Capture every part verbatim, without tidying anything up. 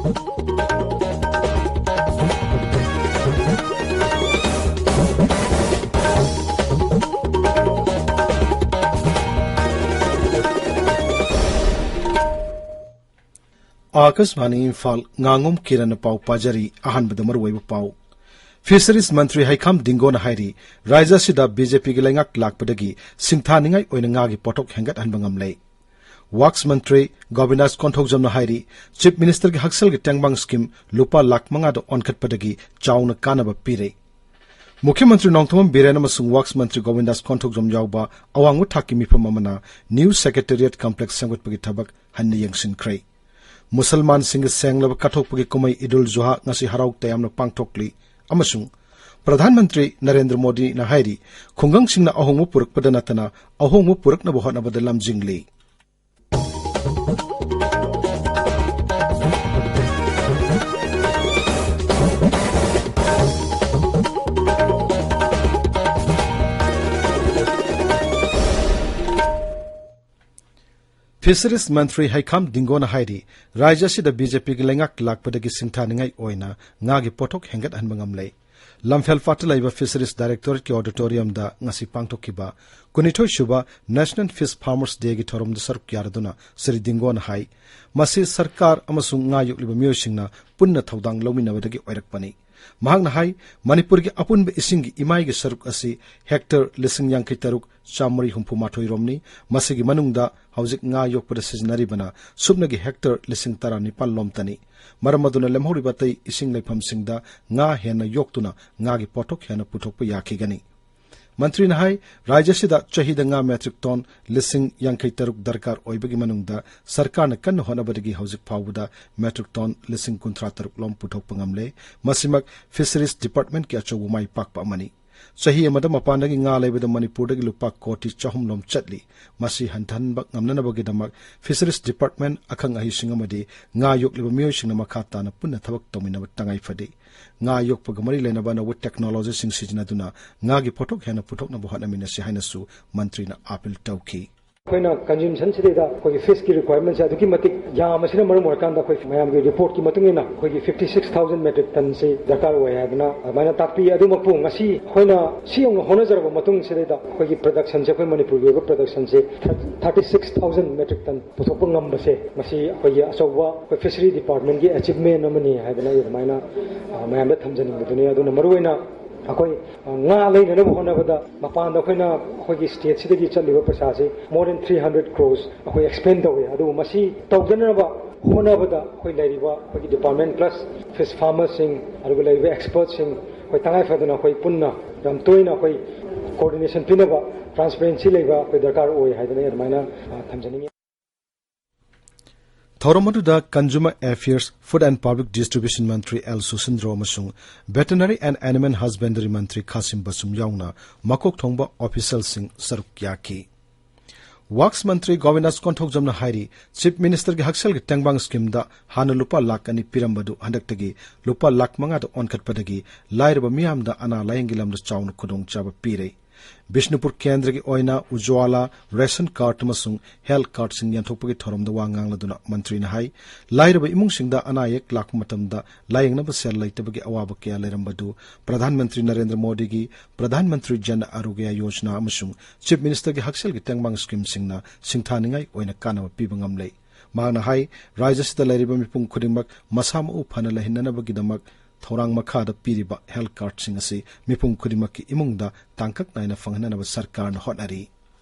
ꯑꯥꯀꯥꯁꯕꯥꯅꯤ ꯏꯝꯐꯥꯜ, ꯉꯥꯉꯣꯝ ꯀꯤꯔꯟꯅ ꯄꯥꯎ ꯄꯥꯖꯔꯤ꯫ ꯑꯍꯥꯟꯕꯗ ꯃꯔꯨꯑꯣꯏꯕ ꯄꯥꯎ꯫ ꯐꯤꯁꯔꯤꯁ ꯃꯟꯇ꯭ꯔꯤ ꯍꯩꯈꯥꯝ ꯗꯤꯡꯒꯣꯅ ꯍꯥꯏꯔꯤ, ꯔꯥꯖ꯭ꯌ ꯑꯁꯤꯗ ꯕꯤ ꯖꯦ ꯄꯤꯒꯤ ꯂꯩꯉꯥꯛ ꯂꯥꯛꯄꯗꯒꯤ ꯁꯤꯡꯊꯥꯅꯤꯡꯉꯥꯏ ꯑꯣꯏꯅ ꯉꯥꯒꯤ ꯄꯣꯠꯊꯣꯛ ꯍꯦꯟꯒꯠꯍꯟꯕ ꯉꯝꯂꯦ꯫ ꯋꯥꯛꯁ ꯃꯟꯇ꯭ꯔꯤ ꯒꯣꯕꯤꯟꯗꯥꯁ ꯀꯣꯟꯊꯧꯖꯝꯅ ꯍꯥꯏꯔꯤ, ꯆꯤꯐ ꯃꯤꯅꯤꯁꯇꯔꯒꯤ ꯍꯛꯁꯦꯜꯒꯤ ꯇꯦꯡꯕꯥꯡ ꯁ꯭ꯀꯤꯝ ꯂꯨꯄꯥ ꯂꯥꯈ ꯃꯉꯥꯗ ꯑꯣꯟꯈꯠꯄꯗꯒꯤ ꯆꯥꯎꯅ ꯀꯥꯟꯅꯕ ꯄꯤꯔꯦ꯫ ꯃꯨꯈ꯭ꯌ ꯃꯟꯇ꯭ꯔꯤ ꯅꯣꯡꯊꯣꯝꯕꯝ ꯕꯤꯔꯦꯟ ꯑꯃꯁꯨꯡ ꯋꯥꯛꯁ ꯃꯟꯇ꯭ꯔꯤ ꯒꯣꯕꯤꯟꯗꯥꯁ ꯀꯣꯟꯊꯧꯖꯝ ꯌꯥꯎꯕ ꯑꯋꯥꯡꯕ ꯊꯥꯛꯀꯤ ꯃꯤꯐꯝ ꯑꯃꯅ ꯅ꯭ꯌꯨ ꯁꯦꯀ꯭ꯔꯦꯇꯦꯔꯤꯌꯦꯠ ꯀꯝꯄ꯭ꯂꯦꯛꯁ ꯁꯦꯝꯒꯠꯄꯒꯤ ꯊꯕꯛ ꯍꯟꯅ ꯌꯦꯡꯁꯤꯟꯈ꯭ꯔꯦ꯫ ꯃꯨꯁꯜꯃꯥꯟꯁꯤꯡꯒꯤ ꯁꯦꯡꯂꯕ ꯀꯠꯊꯣꯛꯄꯒꯤ ꯀꯨꯝꯍꯩ ꯏꯗꯨꯜ ꯖꯨꯍꯥ ꯉꯁꯤ ꯍꯔꯥꯎ ꯇꯌꯥꯝꯅ ꯄꯥꯡꯊꯣꯛꯂꯤ ꯑꯃꯁꯨꯡ ꯄ꯭ꯔꯙꯥꯟ ꯃꯟꯇ꯭ꯔꯤ ꯅꯔꯦꯟꯗ꯭ꯔ ꯃꯣꯗꯤꯅ ꯍꯥꯏꯔꯤ, ꯈꯨꯡꯒꯪꯁꯤꯡꯅ ꯑꯍꯣꯡꯕ ꯄꯨꯔꯛꯄꯗ ꯅꯠꯇꯅ ꯑꯍꯣꯡꯕ ꯄꯨꯔꯛꯅꯕ ꯍꯣꯠꯅꯕꯗ ꯂꯝꯖꯤꯡꯂꯤ꯫ ꯐꯤꯁꯔꯤꯁ ꯃꯟꯇ꯭ꯔꯤ ꯍꯩꯈꯥꯝ ꯗꯤꯡꯒꯣꯅ ꯍꯥꯏꯔꯤ, ꯔꯥꯖ꯭ꯌ ꯑꯁꯤꯗ ꯕꯤ ꯖꯦ ꯄꯤꯒꯤ ꯂꯩꯉꯥꯛ ꯂꯥꯛꯄꯗꯒꯤ ꯁꯤꯡꯊꯥꯅꯤꯡꯉꯥꯏ ꯑꯣꯏꯅ ꯉꯥꯒꯤ ꯄꯣꯠꯊꯣꯛ ꯍꯦꯟꯒꯠꯍꯟꯕ ꯉꯝꯂꯦ꯫ ꯂꯝꯐꯦꯜ ꯄꯥꯠꯇ ꯂꯩꯕ ꯐꯤꯁꯔꯤꯁ ꯗꯥꯏꯔꯦꯛꯇꯣꯔꯦꯠꯀꯤ ꯑꯣꯗꯤꯇꯣꯔꯤꯌꯝꯗ ꯉꯁꯤ ꯄꯥꯡꯊꯣꯛꯈꯤꯕ ꯀꯨꯟꯅꯤꯊꯣꯏ ꯁꯨꯕ ꯅꯦꯁꯅꯦꯜ ꯐꯤꯁ ꯐꯥꯔꯃꯔꯁ ꯗꯦꯒꯤ ꯊꯧꯔꯝꯗ ꯁꯔꯨꯛ ꯌꯥꯔꯗꯨꯅ ꯁ꯭ꯔꯤ ꯗꯤꯡꯒꯣꯅ ꯍꯥꯏ, ꯃꯁꯤ ꯁꯔꯀꯥꯔ ꯑꯃꯁꯨꯡ ꯉꯥ ꯌꯣꯛꯂꯤꯕ ꯃꯤꯑꯣꯏꯁꯤꯡꯅ ꯄꯨꯟꯅ ꯊꯧꯗꯥꯡ ꯂꯧꯃꯤꯟꯅꯕꯗꯒꯤ ꯑꯣꯏꯔꯛꯄꯅꯤ꯫ ꯃꯍꯥꯛꯅ ꯍꯥꯏ, ꯃꯅꯤꯄꯨꯔꯒꯤ ꯑꯄꯨꯟꯕ ꯏꯁꯤꯡꯒꯤ ꯏꯃꯥꯏꯒꯤ ꯁꯔꯨꯛ ꯑꯁꯤ ꯍꯦꯛꯇꯔ ꯂꯤꯁꯤꯡ ꯌꯥꯡꯈꯩ ꯇꯔꯨꯛ ꯆꯥꯃꯔꯤ ꯍꯨꯝꯐꯨ ꯃꯥꯊꯣꯏ ꯔꯣꯝꯅꯤ꯫ ꯃꯁꯤꯒꯤ ꯃꯅꯨꯡꯗ ꯍꯧꯖꯤꯛ ꯉꯥ ꯌꯣꯛꯄꯗ ꯁꯤꯖꯤꯟꯅꯔꯤꯕꯅ ꯁꯨꯞꯅꯒꯤ ꯍꯦꯛꯇꯔ ꯂꯤꯁꯤꯡ ꯇꯔꯥꯅꯤꯄꯥꯜ ꯂꯣꯝꯇꯅꯤ꯫ ꯃꯔꯝ ꯑꯗꯨꯅ ꯂꯦꯝꯍꯧꯔꯤꯕ ꯑꯇꯩ ꯏꯁꯤꯡ ꯂꯩꯐꯝꯁꯤꯡꯗ ꯉꯥ ꯍꯦꯟꯅ ꯌꯣꯛꯇꯨꯅ ꯉꯥꯒꯤ ꯄꯣꯠꯊꯣꯛ ꯍꯦꯟꯅ ꯄꯨꯊꯣꯛꯄ ꯌꯥꯈꯤꯒꯅꯤ꯫ ꯃꯟꯇ꯭ꯔꯤꯅ ꯍꯥꯏ, ꯔꯥꯖ꯭ꯌ ꯑꯁꯤꯗ ꯆꯍꯤꯗ ꯉꯥ ꯃꯦꯇ꯭ꯔꯤꯛ ꯇꯣꯟ ꯂꯤꯁꯤꯡ ꯌꯥꯡꯈꯩ ꯇꯔꯨꯛ ꯗꯔꯀꯥꯔ ꯑꯣꯏꯕꯒꯤ ꯃꯅꯨꯡꯗ ꯁꯔꯀꯥꯔꯅ ꯀꯟꯅ ꯍꯣꯠꯅꯕꯗꯒꯤ ꯍꯧꯖꯤꯛ ꯐꯥꯎꯕꯗ ꯃꯦꯇ꯭ꯔꯤꯛ ꯇꯣꯟ ꯂꯤꯁꯤꯡ ꯀꯨꯟꯊ꯭ꯔꯥ ꯇꯔꯨꯛ ꯂꯣꯝ ꯄꯨꯊꯣꯛꯄ ꯉꯝꯂꯦ꯫ ꯃꯁꯤꯃꯛ ꯐꯤꯁꯔꯤꯁ ꯗꯤꯄꯥꯔꯠꯃꯦꯟꯠꯀꯤ ꯑꯆꯧꯕ ꯃꯥꯏ ꯄꯥꯛꯄ ꯑꯃꯅꯤ꯫ ꯆꯍꯤ ꯑꯃꯗ ꯃꯄꯥꯟꯗꯒꯤ ꯉꯥ ꯂꯩꯕꯗ ꯃꯅꯤꯄꯨꯔꯗꯒꯤ ꯂꯨꯄꯥ ꯀꯣꯇꯤ ꯆꯍꯨꯝ ꯂꯣꯝ ꯆꯠꯂꯤ꯫ ꯃꯁꯤ ꯍꯟꯊꯍꯟꯕ ꯉꯝꯅꯅꯕꯒꯤꯗꯃꯛ ꯐꯤꯁꯔꯤꯁ ꯗꯤꯄꯥꯔꯠꯃꯦꯟꯠ, ꯑꯈꯪ ꯑꯍꯩꯁꯤꯡ ꯑꯃꯗꯤ ꯉꯥ ꯌꯣꯛꯂꯤꯕ ꯃꯤꯑꯣꯏꯁꯤꯡꯅ ꯃꯈꯥ ꯇꯥꯅ ꯄꯨꯟꯅ ꯊꯕꯛ ꯇꯧꯃꯤꯟꯅꯕ ꯇꯉꯥꯏ ꯐꯗꯦ꯫ ꯉꯥ ꯌꯣꯛꯄꯒ ꯃꯔꯤ ꯂꯩꯅꯕ ꯑꯅꯧꯕ ꯇꯦꯛꯅꯣꯂꯣꯖꯤꯁꯤꯡ ꯁꯤꯖꯤꯟꯅꯗꯨꯅ ꯉꯥꯒꯤ ꯄꯣꯠꯊꯣꯛ ꯍꯦꯟꯅ ꯄꯨꯊꯣꯛꯅꯕ ꯍꯣꯠꯅꯃꯤꯟꯅꯁꯤ ꯍꯥꯏꯅꯁꯨ ꯃꯟꯇ꯭ꯔꯤꯅ ꯑꯥꯄꯤꯜ ꯇꯧꯈꯤ꯫ ꯑꯩꯈꯣꯏꯅ ꯀꯟꯖꯨꯝꯁꯟꯁꯤꯗꯩꯗ ꯑꯩꯈꯣꯏꯒꯤ ꯐꯤꯁꯀꯤ ꯔꯤꯀ꯭ꯋꯥꯏꯔꯃꯦꯟꯁꯦ ꯑꯗꯨꯛꯀꯤ ꯃꯇꯤꯛ ꯌꯥꯝꯕꯁꯤꯅ ꯃꯔꯝ ꯑꯣꯏꯔꯀꯥꯟꯗ ꯑꯩꯈꯣꯏ ꯃꯌꯥꯝꯒꯤ ꯔꯤꯄꯣꯔꯠꯀꯤ ꯃꯇꯨꯡ ꯏꯟꯅ ꯑꯩꯈꯣꯏꯒꯤ fifty six thousand metric tonꯁꯤ ꯗꯔꯀꯥꯔ ꯑꯣꯏ ꯍꯥꯏꯗꯅ ꯑꯗꯨꯃꯥꯏꯅ ꯇꯥꯛꯄꯤ꯫ ꯑꯗꯨꯃꯛꯄꯨ ꯉꯁꯤ ꯑꯩꯈꯣꯏꯅ ꯁꯤ ꯌꯧꯅ ꯍꯣꯠꯅꯖꯔꯕ ꯃꯇꯨꯡꯁꯤꯗꯩꯗ ꯑꯩꯈꯣꯏꯒꯤ ꯄ꯭ꯔꯗꯛꯁꯟꯁꯦ, ꯑꯩꯈꯣꯏ ꯃꯅꯤꯄꯨꯔꯒꯤ ꯑꯣꯏꯕ ꯄ꯭ꯔꯗꯛꯁꯟꯁꯦ thirty six thousand metric ton ꯄꯨꯊꯣꯛꯄ ꯉꯝꯕꯁꯦ, ꯃꯁꯤ ꯑꯩꯈꯣꯏꯒꯤ ꯑꯆꯧꯕ ꯑꯩꯈꯣꯏ ꯐꯤꯁꯔꯤ ꯗꯤꯄꯥꯔꯠꯃꯦꯟꯒꯤ ꯑꯦꯆꯤꯞꯃꯦꯟ ꯑꯃꯅꯤ ꯍꯥꯏꯗꯅ ꯑꯩ ꯑꯗꯨꯃꯥꯏꯅ ꯃꯌꯥꯝꯗ ꯊꯝꯖꯅꯤꯡꯕꯗꯨꯅꯤ꯫ ꯑꯗꯨꯅ ꯃꯔꯨꯑꯣꯏꯅ ꯑꯩꯈꯣꯏ ꯉꯥ ꯂꯩꯅꯅꯕ ꯍꯣꯠꯅꯕꯗ ꯃꯄꯥꯟꯗ ꯑꯩꯈꯣꯏꯅ ꯑꯩꯈꯣꯏꯒꯤ ꯁ꯭ꯇꯦꯠꯁꯤꯗꯒꯤ ꯆꯠꯂꯤꯕ ꯄꯩꯁꯥꯁꯤ more than three hundred crores ꯑꯩꯈꯣꯏ ꯑꯦꯛꯁꯄꯦꯟ ꯇꯧꯏ꯫ ꯑꯗꯨꯕꯨ ꯃꯁꯤ ꯇꯧꯗꯅꯕ ꯍꯣꯠꯅꯕꯗ ꯑꯩꯈꯣꯏ ꯂꯩꯔꯤꯕ ꯑꯩꯈꯣꯏꯒꯤ ꯗꯤꯄꯥꯔꯠꯃꯦꯟ plus fish farmerꯁꯤꯡ, ꯑꯗꯨꯒ ꯂꯩꯔꯤꯕ ꯑꯦꯛꯁꯄꯔꯠꯁꯤꯡ, ꯑꯩꯈꯣꯏ ꯇꯉꯥꯏ ꯐꯗꯅ ꯑꯩꯈꯣꯏ ꯄꯨꯟꯅ ꯌꯥꯝ ꯇꯣꯏꯅ ꯑꯩꯈꯣꯏ ꯀꯣꯑꯣꯔꯗꯤꯅꯦꯁꯟ ꯄꯤꯅꯕ, ꯇ꯭ꯔꯥꯟꯁꯄꯦꯔꯦꯟꯁꯤ ꯂꯩꯕ ꯑꯩꯈꯣꯏ ꯗꯔꯀꯥꯔ ꯑꯣꯏ ꯍꯥꯏꯗꯅ ꯑꯩ ꯑꯗꯨꯃꯥꯏꯅ ꯊꯝꯖꯅꯤꯡꯉꯤ꯫ ꯊꯧꯔꯝ ꯑꯗꯨꯗ Consumer Affairs, Food and Public Distribution Mantri L ꯁꯨꯁꯤꯟꯗ꯭ꯔꯣ ꯑꯃꯁꯨꯡ Veterinary and Animal Husbandry ꯃꯟꯇ꯭ꯔꯤ ꯈꯥꯁꯤꯝ ꯕꯁꯨꯝ ꯌꯥꯎꯅ ꯃꯀꯣꯛ ꯊꯣꯡꯕ ꯑꯣꯐꯤꯁꯤꯌꯦꯜꯁꯤꯡ ꯁꯔꯨꯛ ꯌꯥꯈꯤ꯫ ꯋꯥꯛꯁ ꯃꯟꯇ꯭ꯔꯤ ꯒꯣꯕꯤꯟꯗꯥꯁ ꯀꯣꯟꯊꯧꯖꯝꯅ ꯍꯥꯏꯔꯤ, ꯆꯤꯐ ꯃꯤꯅꯤꯁꯇꯔꯒꯤ ꯍꯛꯁꯦꯜꯒꯤ ꯇꯦꯡꯕꯥꯡ ꯁ꯭ꯀꯤꯝꯗ ꯍꯥꯟꯅ ꯂꯨꯄꯥ ꯂꯥꯈ ꯑꯅꯤ ꯄꯤꯔꯝꯕꯗꯨ ꯍꯟꯗꯛꯇꯒꯤ ꯂꯨꯄꯥ ꯂꯥꯈ ꯃꯉꯥꯗ ꯑꯣꯟꯈꯠꯄꯗꯒꯤ ꯂꯥꯏꯔꯕ ꯃꯤꯌꯥꯝꯗ ꯑꯅꯥ ꯂꯥꯌꯦꯡꯒꯤ ꯂꯝꯗ ꯆꯥꯎꯅ ꯈꯨꯗꯣꯡꯆꯥꯕ ꯄꯤꯔꯦ꯫ ꯕꯤꯁꯅꯨꯄꯨꯔ ꯀꯦꯟꯗ꯭ꯔꯒꯤ ꯑꯣꯏꯅ ꯎꯖ꯭ꯋꯥꯂꯥ ꯔꯦꯁꯟ ꯀꯥꯔꯗ ꯑꯃꯁꯨꯡ ꯍꯦꯜꯊ ꯀꯥꯔꯗꯁꯤꯡ ꯌꯦꯟꯊꯣꯛꯄꯒꯤ ꯊꯧꯔꯝꯗ ꯋꯥ ꯉꯥꯡꯂꯗꯨꯅ ꯃꯟꯇ꯭ꯔꯤꯅ ꯍꯥꯏ, ꯂꯥꯏꯔꯕ ꯏꯃꯨꯡꯁꯤꯡꯗ ꯑꯅꯥ ꯑꯌꯦꯛ ꯂꯥꯛꯄ ꯃꯇꯝꯗ ꯂꯥꯌꯦꯡꯅꯕ ꯁꯦꯜ ꯂꯩꯇꯕꯒꯤ ꯑꯋꯥꯕ ꯀꯌꯥ ꯂꯩꯔꯝꯕꯗꯨ ꯄ꯭ꯔꯙꯥꯟ ꯃꯟꯇ꯭ꯔꯤ ꯅꯔꯦꯟꯗ꯭ꯔ ꯃꯣꯗꯤꯒꯤ ꯄ꯭ꯔꯙꯥꯟ ꯃꯟꯇ꯭ꯔꯤ ꯖꯟ ꯑꯔꯣꯒ꯭ꯌ ꯌꯣꯖꯅꯥ ꯑꯃꯁꯨꯡ ꯆꯤꯐ ꯃꯤꯅꯤꯁꯇꯔꯒꯤ ꯍꯛꯁꯦꯜꯒꯤ ꯇꯦꯡꯕꯥꯡ ꯁ꯭ꯀꯤꯝꯁꯤꯡꯅ ꯁꯤꯡꯊꯥꯅꯤꯡꯉꯥꯏ ꯑꯣꯏꯅ ꯀꯥꯟꯅꯕ ꯄꯤꯕ ꯉꯝꯂꯦ꯫ ꯃꯍꯥꯛꯅ ꯍꯥꯏ, ꯔꯥꯖ꯭ꯌꯁꯤꯗ ꯂꯩꯔꯤꯕ ꯃꯤꯄꯨꯝ ꯈꯨꯗꯤꯡꯃꯛ ꯃꯁꯥ ꯃꯎ ꯐꯅ ꯂꯩꯍꯟꯅꯅꯕꯒꯤꯗꯃꯛ ꯊꯧꯔꯥꯡ ꯃꯈꯥꯗ ꯄꯤꯔꯤꯕ ꯍꯦꯜꯊ ꯀꯥꯔꯗꯁꯤꯡ ꯑꯁꯤ ꯃꯤꯄꯨꯝ ꯈꯨꯗꯤꯡꯃꯛꯀꯤ ꯏꯃꯨꯡꯗ ꯇꯥꯡꯀꯛ ꯅꯥꯏꯅ ꯐꯪꯍꯟꯅꯅꯕ ꯁꯔꯀꯥꯔꯅ ꯍꯣꯠꯅꯔꯤ꯫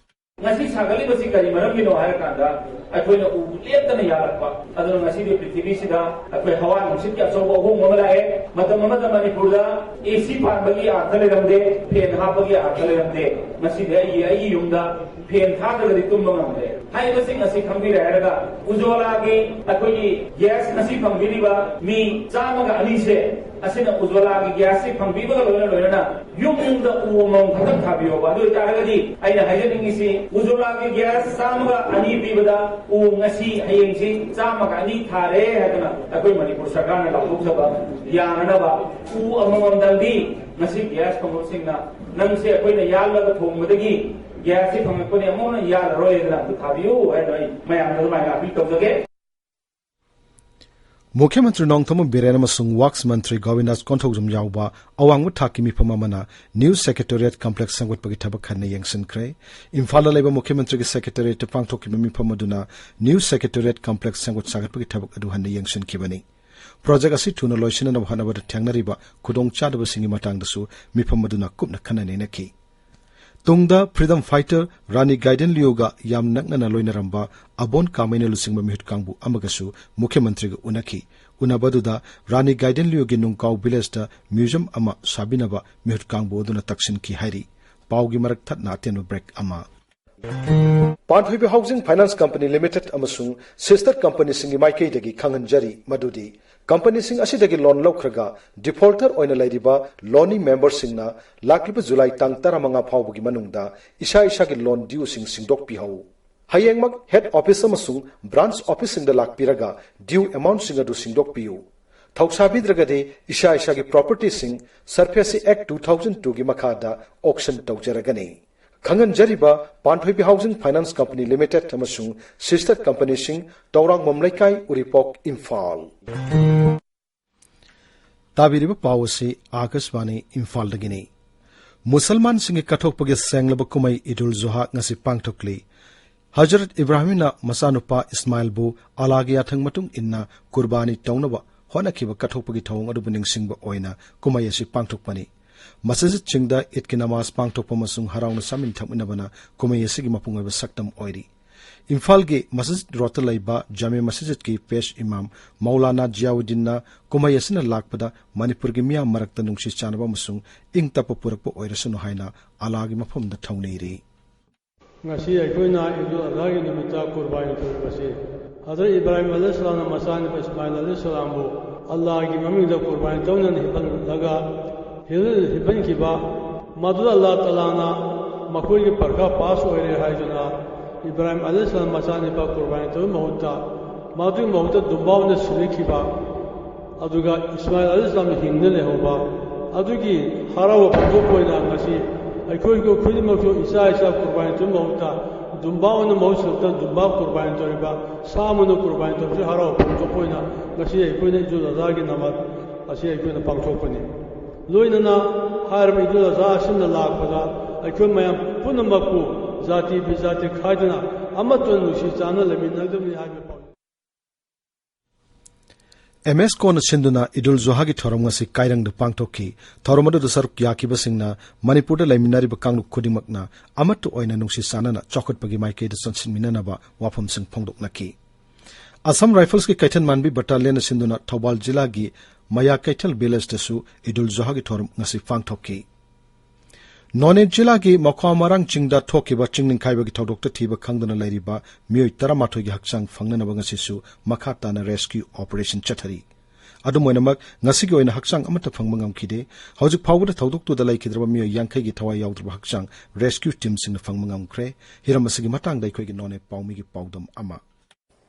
ꯉꯁꯤ ꯁꯥꯒꯠꯂꯤꯕꯁꯤ ꯀꯔꯤ ꯃꯔꯝꯒꯤꯅꯣ ꯍꯥꯏꯔꯀꯥꯟꯗ, ꯑꯩꯈꯣꯏꯅ ꯎ ꯂꯦꯞꯇꯅ ꯌꯥꯜꯂꯛꯄ꯫ ꯑꯗꯨꯅ ꯉꯁꯤꯗꯤ ꯄ꯭ꯔꯤꯊꯤꯕꯤꯁꯤꯗ ꯑꯩꯈꯣꯏ ꯍꯋꯥ ꯅꯨꯡꯁꯤꯠꯀꯤ ꯑꯆꯧꯕ ꯑꯍꯣꯡꯕ ꯑꯃ ꯂꯥꯛꯑꯦ꯫ ꯃꯇꯝ ꯑꯃꯗ ꯃꯅꯤꯄꯨꯔꯗ ꯑꯦ ꯁꯤ ꯄꯥꯟꯕꯒꯤ ꯑꯥꯔꯊ ꯂꯩꯔꯝꯗꯦ, ꯐꯦꯟ ꯍꯥꯞꯄꯒꯤ ꯑꯥꯔꯊ ꯂꯩꯔꯝꯗꯦ꯫ ꯉꯁꯤꯗꯤ ꯑꯩꯒꯤ, ꯑꯩꯒꯤ ꯌꯨꯝꯗ ꯐꯦꯟ ꯊꯥꯗ꯭ꯔꯒꯗꯤ ꯇꯨꯝꯕ ꯉꯝꯗ꯭ꯔꯦ꯫ ꯍꯥꯏꯔꯤꯕꯁꯤꯡ ꯑꯁꯤ ꯈꯪꯕꯤꯔꯦ ꯍꯥꯏꯔꯒ, ꯎꯖ꯭ꯋꯥꯂꯥꯒꯤ ꯑꯩꯈꯣꯏꯒꯤ ꯒ꯭ꯌꯥꯁ ꯉꯁꯤ ꯐꯪꯕꯤꯔꯤꯕ ꯃꯤ ꯆꯥꯝꯃꯒ ꯑꯅꯤꯁꯦ, ꯑꯁꯤꯅ ꯎꯖ꯭ꯋꯥꯂꯥꯒꯤ ꯒ꯭ꯌꯥꯁꯁꯤ ꯐꯪꯕꯤꯕꯒ ꯂꯣꯏꯅ ꯂꯣꯏꯅꯅ ꯌꯨꯝ ꯌꯨꯝꯗ ꯎ ꯑꯃꯃꯝ ꯈꯛꯇꯪ ꯊꯥꯕꯤꯌꯣꯕ꯫ ꯑꯗꯨ ꯑꯣꯏꯇꯥꯔꯒꯗꯤ ꯑꯩꯅ ꯍꯥꯏꯖꯅꯤꯡꯉꯤꯁꯤ, ꯎꯖ꯭ꯋꯥꯂꯥꯒꯤ ꯒ꯭ꯌꯥꯁ ꯆꯥꯝꯃꯒ ꯑꯅꯤ ꯄꯤꯕꯗ ꯎ ꯉꯁꯤ ꯍꯌꯦꯡꯁꯤ ꯆꯥꯝꯃꯒ ꯑꯅꯤ ꯊꯥꯔꯦ ꯍꯥꯏꯗꯅ ꯑꯩꯈꯣꯏ ꯃꯅꯤꯄꯨꯔ ꯁꯔꯀꯥꯔꯅ ꯂꯥꯎꯊꯣꯛꯆꯕ ꯌꯥꯅꯅꯕ ꯎ ꯑꯃꯃꯝꯗꯪꯗꯤ ꯉꯁꯤ ꯒ꯭ꯌꯥꯁ ꯐꯪꯕꯁꯤꯡꯅ, ꯅꯪꯁꯦ ꯑꯩꯈꯣꯏꯅ ꯌꯥꯜꯂꯒ ꯊꯣꯡꯕꯗꯒꯤ ꯒ꯭ꯌꯥꯁꯁꯤ ꯐꯪꯉꯛꯄꯅꯤ, ꯑꯃꯨꯛ ꯍꯟꯅ ꯌꯥꯔꯔꯣꯏ ꯍꯥꯏꯗꯅ ꯑꯗꯨ ꯊꯥꯕꯤꯌꯨ ꯍꯥꯏꯗꯅ ꯑꯩ ꯃꯌꯥꯝꯗ ꯑꯗꯨꯃꯥꯏꯅ ꯑꯄꯤꯜ ꯇꯧꯖꯒꯦ꯫ ꯃꯨꯈ꯭ꯌ ꯃꯟꯇ꯭ꯔꯤ ꯅꯣꯡꯊꯣꯝꯕꯝ ꯕꯤꯔꯦꯟ ꯑꯃꯁꯨꯡ ꯋꯥꯛꯁ ꯃꯟꯇ꯭ꯔꯤ ꯒꯣꯕꯤꯟꯗꯥꯁ ꯀꯣꯟꯊꯧꯖꯝ ꯌꯥꯎꯕ ꯑꯋꯥꯡꯕ ꯊꯥꯛꯀꯤ ꯃꯤꯐꯝ ꯑꯃꯅ ꯅ꯭ꯌꯨ ꯁꯦꯀ꯭ꯔꯦꯇꯦꯔꯤꯌꯦꯠ ꯀꯝꯄ꯭ꯂꯦꯛꯁ ꯁꯦꯝꯒꯠꯄꯒꯤ ꯊꯕꯛ ꯍꯟꯅ ꯌꯦꯡꯁꯤꯟꯈ꯭ꯔꯦ꯫ ꯏꯝꯐꯥꯜꯗ ꯂꯩꯕ ꯃꯨꯈ꯭ꯌ ꯃꯟꯇ꯭ꯔꯤꯒꯤ ꯁꯦꯀ꯭ꯔꯦꯇꯦꯔꯤꯌꯦꯠꯇ ꯄꯥꯡꯊꯣꯛꯈꯤꯕ ꯃꯤꯐꯝ ꯑꯗꯨꯅ ꯅ꯭ꯌꯨ ꯁꯦꯀ꯭ꯔꯦꯇꯦꯔꯤꯌꯦꯠ ꯀꯝꯄ꯭ꯂꯦꯛꯁ ꯁꯦꯝꯒꯠ ꯁꯥꯒꯠꯄꯒꯤ ꯊꯕꯛ ꯑꯗꯨ ꯍꯟꯅ ꯌꯦꯡꯁꯤꯟꯈꯤꯕꯅꯤ꯫ ꯄ꯭ꯔꯣꯖꯦꯛ ꯑꯁꯤ ꯊꯨꯅ ꯂꯣꯏꯁꯤꯟꯅꯅꯕ ꯍꯣꯠꯅꯕꯗ ꯊꯦꯡꯅꯔꯤꯕ ꯈꯨꯗꯣꯡꯆꯥꯗꯕꯁꯤꯡꯒꯤ ꯃꯇꯥꯡꯗꯁꯨ ꯃꯤꯐꯝ ꯑꯗꯨꯅ ꯀꯨꯞꯅ ꯈꯟꯅ ꯅꯩꯅꯈꯤ꯫ ꯇꯨꯡꯗ ꯐ꯭ꯔꯤꯗꯝ ꯐꯥꯏꯇꯔ ꯔꯥꯅꯤ ꯒꯥꯏꯗꯦꯟ ꯂꯤꯌꯨꯒ ꯌꯥꯝ ꯅꯛꯅꯅ ꯂꯣꯏꯅꯔꯝꯕ ꯑꯕꯣꯟ ꯀꯥꯃꯩꯅ ꯂꯨꯆꯤꯡꯕ ꯃꯤꯍꯨꯠ ꯀꯥꯡꯕꯨ ꯑꯃꯒꯁꯨ ꯃꯨꯈ꯭ꯌ ꯃꯟꯇ꯭ꯔꯤꯒ ꯎꯅꯈꯤ꯫ ꯎꯅꯕꯗꯨꯗ ꯔꯥꯅꯤ ꯒꯥꯏꯗꯦꯟ ꯂꯤꯌꯨꯒꯤ ꯅꯨꯡꯀꯥꯎ ꯚꯤꯂꯦꯖꯇ ꯃ꯭ꯌꯨꯖꯤꯌꯝ ꯑꯃ ꯁꯥꯕꯤꯅꯕ ꯃꯤꯍꯨꯠ ꯀꯥꯡꯕꯨ ꯑꯗꯨꯅ ꯇꯛꯁꯤꯟꯈꯤ ꯍꯥꯏꯔꯤ꯫ ꯄꯥꯎꯒꯤ ꯃꯔꯛ ꯊꯠꯅ ꯑꯇꯦꯟꯕ ꯕ꯭ꯔꯦꯛ ꯑꯃ꯫ ꯄꯥꯟꯊꯣꯏꯕꯤ ꯍꯥꯎꯁꯤꯡ ꯐꯥꯏꯅꯥꯟꯁ ꯀꯝꯄꯅꯤ ꯂꯤꯃꯤꯇꯦꯗ ꯑꯃꯁꯨꯡ ꯁꯤꯁꯇꯔ ꯀꯝꯄꯅꯤꯁꯤꯡꯒꯤ ꯃꯥꯏꯀꯩꯗꯒꯤ ꯈꯪꯍꯟꯖꯔꯤ ꯃꯗꯨꯗꯤ ꯀꯝꯄꯅꯤꯁꯤꯡ ꯑꯁꯤꯗꯒꯤ ꯂꯣꯟ ꯂꯧꯈ꯭ꯔꯒ ꯗꯤꯐꯣꯜꯇꯔ ꯑꯣꯏꯅ ꯂꯩꯔꯤꯕ ꯂꯣꯟꯅꯤ ꯃꯦꯝꯕꯔꯁꯤꯡꯅ ꯂꯥꯛꯂꯤꯕ ꯖꯨꯂꯥꯏ ꯇꯥꯡ ꯇꯔꯥꯃꯉꯥ ꯐꯥꯎꯕꯒꯤ ꯃꯅꯨꯡꯗ ꯏꯁꯥ ꯏꯁꯥꯒꯤ ꯂꯣꯟ ꯗ꯭ꯌꯨꯁꯤꯡ ꯁꯤꯡꯗꯣꯛꯄꯤꯍꯧ꯫ ꯍꯌꯦꯡꯃꯛ ꯍꯦꯗ ꯑꯣꯐꯤꯁ ꯑꯃꯁꯨꯡ ꯕ꯭ꯔꯥꯟꯆ ꯑꯣꯐꯤꯁꯁꯤꯡꯗ ꯂꯥꯛꯄꯤꯔꯒ ꯗ꯭ꯌꯨ ꯑꯦꯃꯥꯎꯟꯠꯁꯤꯡ ꯑꯗꯨ ꯁꯤꯡꯗꯣꯛꯄꯤꯌꯨ꯫ ꯊꯧꯁꯥꯕꯤꯗ꯭ꯔꯒꯗꯤ ꯏꯁꯥ ꯏꯁꯥꯒꯤ ꯄ꯭ꯔꯣꯄꯔꯇꯤꯁꯤꯡ ꯁꯔꯐꯦꯁꯤ ꯑꯦꯛ ꯇꯨ ꯊꯥꯎꯖꯟ ꯇꯨꯒꯤ ꯃꯈꯥꯗ ꯑꯣꯛꯁꯟ ꯇꯧꯖꯔꯒꯅꯤ꯫ ꯈꯪꯍꯟꯖꯔꯤꯕ ꯄꯥꯟꯊꯣꯏꯕꯤ ꯍꯥꯎꯁꯤꯡ ꯐꯥꯏꯅꯥꯟꯁ ꯀꯝꯄꯅꯤ ꯂꯤꯃꯤꯇꯦꯗ ꯑꯃꯁꯨꯡ ꯁꯤꯁꯇꯔ ꯀꯝꯄꯅꯤꯁꯤꯡ, ꯇꯧꯔꯥꯡꯕꯝ ꯂꯩꯀꯥꯏ, ꯎꯔꯤꯄꯣꯛ, ꯏꯝꯐꯥꯜ꯫ ꯇꯥꯕꯤꯔꯤꯕ ꯄꯥꯎ ꯑꯁꯤ ꯑꯥꯀꯥꯁꯕꯥꯅꯤ ꯏꯝꯐꯥꯜꯗꯒꯤꯅꯤ꯫ ꯃꯨꯁꯜꯃꯥꯟꯁꯤꯡꯒꯤ ꯀꯠꯊꯣꯛꯄꯒꯤ ꯁꯦꯡꯂꯕ ꯀꯨꯝꯍꯩ ꯏꯗꯨꯜ ꯖꯨꯍꯥ ꯉꯁꯤ ꯄꯥꯡꯊꯣꯛꯂꯤ꯫ ꯍꯖꯔꯠ ꯏꯕ꯭ꯔꯥꯍꯤꯝꯅ ꯃꯆꯥꯅꯨꯄꯥ ꯏꯁꯃꯥꯏꯜꯕꯨ ꯑꯜꯂꯥꯍꯒꯤ ꯌꯥꯊꯪ ꯃꯇꯨꯡ ꯏꯟꯅ ꯀꯨꯔꯕꯥꯅꯤ ꯇꯧꯅꯕ ꯍꯣꯠꯅꯈꯤꯕ ꯀꯠꯊꯣꯛꯄꯒꯤ ꯊꯧꯑꯣꯡ ꯑꯗꯨꯕꯨ ꯅꯤꯡꯁꯤꯡꯕ ꯑꯣꯏꯅ ꯀꯨꯝꯍꯩ ꯑꯁꯤ ꯄꯥꯡꯊꯣꯛꯄꯅꯤ꯫ ꯃꯁꯖꯤꯗꯁꯤꯡꯗ ꯏꯗꯀꯤ ꯅꯃꯥꯖ ꯄꯥꯡꯊꯣꯛꯄ ꯑꯃꯁꯨꯡ ꯍꯔꯥꯎꯅ ꯆꯥꯃꯤꯟ ꯊꯛꯃꯤꯟꯅꯕꯅ ꯀꯨꯝꯍꯩ ꯑꯁꯤꯒꯤ ꯃꯄꯨꯡ ꯑꯣꯏꯕ ꯁꯛꯇꯝ ꯑꯣꯏꯔꯤ꯫ ꯏꯝꯐꯥꯜꯒꯤ ꯃꯁꯖꯤꯗ ꯔꯣꯗꯇ ꯂꯩꯕ ꯖꯥꯃꯦ ꯃꯁꯖꯤꯗꯀꯤ ꯄꯦꯁ ꯏꯃꯥꯝ ꯃꯧꯂꯥꯅꯥ ꯖꯤꯌꯥꯎꯗꯤꯟꯅ ꯀꯨꯝꯍꯩ ꯑꯁꯤꯅ ꯂꯥꯛꯄꯗ ꯃꯅꯤꯄꯨꯔꯒꯤ ꯃꯤꯌꯥꯝ ꯃꯔꯛꯇ ꯅꯨꯡꯁꯤ ꯆꯥꯟꯅꯕ ꯑꯃꯁꯨꯡ ꯏꯪ ꯇꯞꯄ ꯄꯨꯔꯛꯄ ꯑꯣꯏꯔꯁꯅꯨ ꯍꯥꯏꯅ ꯑꯜꯂꯥꯍꯒꯤ ꯃꯐꯝꯗ ꯊꯧꯅꯤꯔꯤ꯫ ꯉꯁꯤ ꯑꯩꯈꯣꯏꯅ ꯏꯗꯨꯜ ꯑꯗꯥꯒꯤ ꯅꯨꯃꯤꯠꯇ ꯀꯨꯔꯕꯥꯅꯤ ꯇꯧꯔꯤꯕꯁꯤ ꯍꯖꯔꯠ ꯏꯕ꯭ꯔꯥꯍꯤꯝ ꯑꯂꯩꯍꯤꯁꯂꯥꯝꯅ ꯃꯆꯥꯅꯨꯄꯥ ꯏꯁꯃꯥꯏꯜ ꯑꯂꯩꯍꯤꯁꯂꯥꯝꯕꯨ ꯑꯜꯂꯥꯍꯒꯤ ꯃꯃꯤꯡꯗ ꯀꯨꯔꯕꯥꯅꯤ ꯇꯧꯅꯅ ꯍꯤꯞꯍꯜꯂꯒ ꯍꯤꯞꯍꯟꯈꯤꯕ, ꯃꯗꯨꯗ ꯑꯜꯂꯥꯍ ꯇꯥꯂꯥꯅ ꯃꯈꯣꯏꯒꯤ ꯄꯔꯈꯥ ꯄꯥꯁ ꯑꯣꯏꯔꯦ ꯍꯥꯏꯗꯨꯅ ꯏꯕ꯭ꯔꯥꯍꯤꯝ ꯑꯂꯩꯍꯤꯁꯂꯥꯝ ꯃꯆꯥꯅꯨꯄꯥ ꯀꯨꯔꯕꯥꯅꯤ ꯇꯧꯕꯒꯤ ꯃꯍꯨꯠꯇ ꯃꯗꯨꯒꯤ ꯃꯍꯨꯠꯇ ꯗꯨꯝꯕꯥ ꯑꯣꯏꯅ ꯁꯤꯕꯤꯈꯤꯕ, ꯑꯗꯨꯒ ꯏꯁꯃꯥꯏꯜ ꯑꯂꯩꯍꯤꯁꯂꯥꯝ ꯍꯤꯡꯗꯨꯅ ꯂꯩꯍꯧꯕ, ꯑꯗꯨꯒꯤ ꯍꯔꯥꯎꯕ ꯐꯣꯡꯗꯣꯛꯄ ꯑꯣꯏꯅ ꯉꯁꯤ ꯑꯩꯈꯣꯏꯒꯤ ꯈꯨꯗꯤꯡꯃꯛꯁꯨ ꯏꯆꯥ ꯏꯆꯥ ꯀꯨꯔꯕꯥꯅꯤ ꯇꯧꯕ ꯃꯍꯨꯠꯇ ꯗꯨꯝꯕꯥ ꯑꯣꯏꯅ ꯃꯍꯨꯠ ꯁꯤꯜꯂꯛꯇ ꯗꯨꯝꯕꯥ ꯀꯨꯔꯕꯥꯅꯤ ꯇꯧꯔꯤꯕ, ꯁꯥ ꯑꯃꯅ ꯀꯨꯔꯕꯥꯅꯤ ꯇꯧꯕꯁꯤ ꯍꯔꯥꯎ ꯐꯣꯡꯗꯣꯛꯄ ꯑꯣꯏꯅ ꯉꯁꯤ ꯑꯩꯈꯣꯏꯅ ꯏꯗꯨꯜ ꯑꯖꯍꯥꯒꯤ ꯅꯃꯥꯖ ꯑꯁꯤ ꯑꯩꯈꯣꯏꯅ ꯄꯥꯡꯊꯣꯛꯄꯅꯤ꯫ ꯂꯣꯏꯅꯅ ꯍꯥꯏꯔꯤꯕ ꯏꯗꯨꯜ ꯑꯖꯍꯥ ꯑꯁꯤꯅ ꯂꯥꯛꯄꯗ ꯑꯩꯈꯣꯏ ꯃꯌꯥꯝ ꯄꯨꯝꯅꯃꯛꯄꯨ ꯖꯥꯇꯤ ꯕꯤꯖꯥꯇꯤ ꯈꯥꯏꯗꯅ ꯑꯃꯠꯇ ꯅꯨꯡꯁꯤ ꯆꯥꯟꯅ ꯂꯩꯃꯤꯟꯅꯒꯗꯕꯅꯤ ꯍꯥꯏꯕ ꯄꯥꯎ꯫ ꯑꯦꯝ ꯑꯦꯁ ꯀꯣꯅ ꯁꯤꯟꯗꯨꯅ ꯏꯗꯨꯜ ꯖꯨꯍꯥꯒꯤ ꯊꯧꯔꯝ ꯉꯁꯤ ꯀꯥꯏꯔꯪꯗ ꯄꯥꯡꯊꯣꯛꯈꯤ꯫ ꯊꯧꯔꯝ ꯑꯗꯨꯗ ꯁꯔꯨꯛ ꯌꯥꯈꯤꯕꯁꯤꯡꯅ ꯃꯅꯤꯄꯨꯔꯗ ꯂꯩꯃꯤꯟꯅꯔꯤꯕ ꯀꯥꯡꯂꯨꯞ ꯈꯨꯗꯤꯡꯃꯛꯅ ꯑꯃꯠꯇ ꯑꯣꯏꯅ ꯅꯨꯡꯁꯤ ꯆꯥꯟꯅꯅ ꯆꯥꯎꯈꯠꯄꯒꯤ ꯃꯥꯏꯀꯩꯗ ꯆꯪꯁꯤꯟꯃꯤꯟꯅꯅꯕ ꯋꯥꯐꯝꯁꯤꯡ ꯐꯣꯡꯗꯣꯛꯅꯈꯤ꯫ ꯑꯁꯥꯝ ꯔꯥꯏꯐꯜꯁꯀꯤ ꯀꯩꯊꯦꯜ ꯃꯥꯟꯕꯤ ꯕꯠꯇꯥꯂꯤꯌꯟꯅ ꯁꯤꯟꯗꯨꯅ ꯊꯧꯕꯥꯜ ꯖꯤꯂꯥꯒꯤ ꯃꯌꯥ ꯀꯩꯊꯦꯜ ꯚꯤꯂꯦꯖꯇꯁꯨ ꯏꯗꯨꯜ ꯖꯨꯍꯥꯒꯤ ꯊꯧꯔꯝ ꯉꯁꯤ ꯄꯥꯡꯊꯣꯛꯈꯤ꯫ ꯅꯣꯅꯦ ꯖꯤꯂꯥꯒꯤ ꯃꯈ꯭ꯋꯥ ꯃꯔꯥꯡ ꯆꯤꯡꯗ ꯊꯣꯛꯈꯤꯕ ꯆꯤꯡ ꯅꯤꯡꯈꯥꯏꯕꯒꯤ ꯊꯧꯗꯣꯛꯇ ꯊꯤꯕ ꯈꯪꯗꯅ ꯂꯩꯔꯤꯕ ꯃꯤꯑꯣꯏ ꯇꯔꯥꯃꯥꯊꯣꯏꯒꯤ ꯍꯛꯆꯥꯡ ꯐꯪꯅꯅꯕ ꯉꯁꯤꯁꯨ ꯃꯈꯥ ꯇꯥꯅ ꯔꯦꯁꯀ꯭ꯌꯨ ꯑꯣꯄꯔꯦꯁꯟ ꯆꯠꯊꯔꯤ꯫ ꯑꯗꯨꯝ ꯑꯣꯏꯅꯃꯛ, ꯉꯁꯤꯒꯤ ꯑꯣꯏꯅ ꯍꯛꯆꯥꯡ ꯑꯃꯠꯇ ꯐꯪꯕ ꯉꯝꯈꯤꯗꯦ꯫ ꯍꯧꯖꯤꯛ ꯐꯥꯎꯕꯗ ꯊꯧꯗꯣꯛꯇꯨꯗ ꯂꯩꯈꯤꯗ꯭ꯔꯕ ꯃꯤꯑꯣꯏ ꯌꯥꯡꯈꯩꯒꯤ ꯊꯋꯥꯏ ꯌꯥꯎꯗ꯭ꯔꯕ ꯍꯛꯆꯥꯡ ꯔꯦꯁꯀ꯭ꯌꯨ ꯇꯤꯝꯁꯤꯡꯅ ꯐꯪꯕ ꯉꯝꯈ꯭ꯔꯦ꯫ ꯍꯤꯔꯝ ꯑꯁꯤꯒꯤ ꯃꯇꯥꯡꯗ ꯑꯩꯈꯣꯏꯒꯤ ꯅꯣꯅꯦ ꯄꯥꯎꯃꯤꯒꯤ ꯄꯥꯎꯗꯝ ꯑꯃ꯫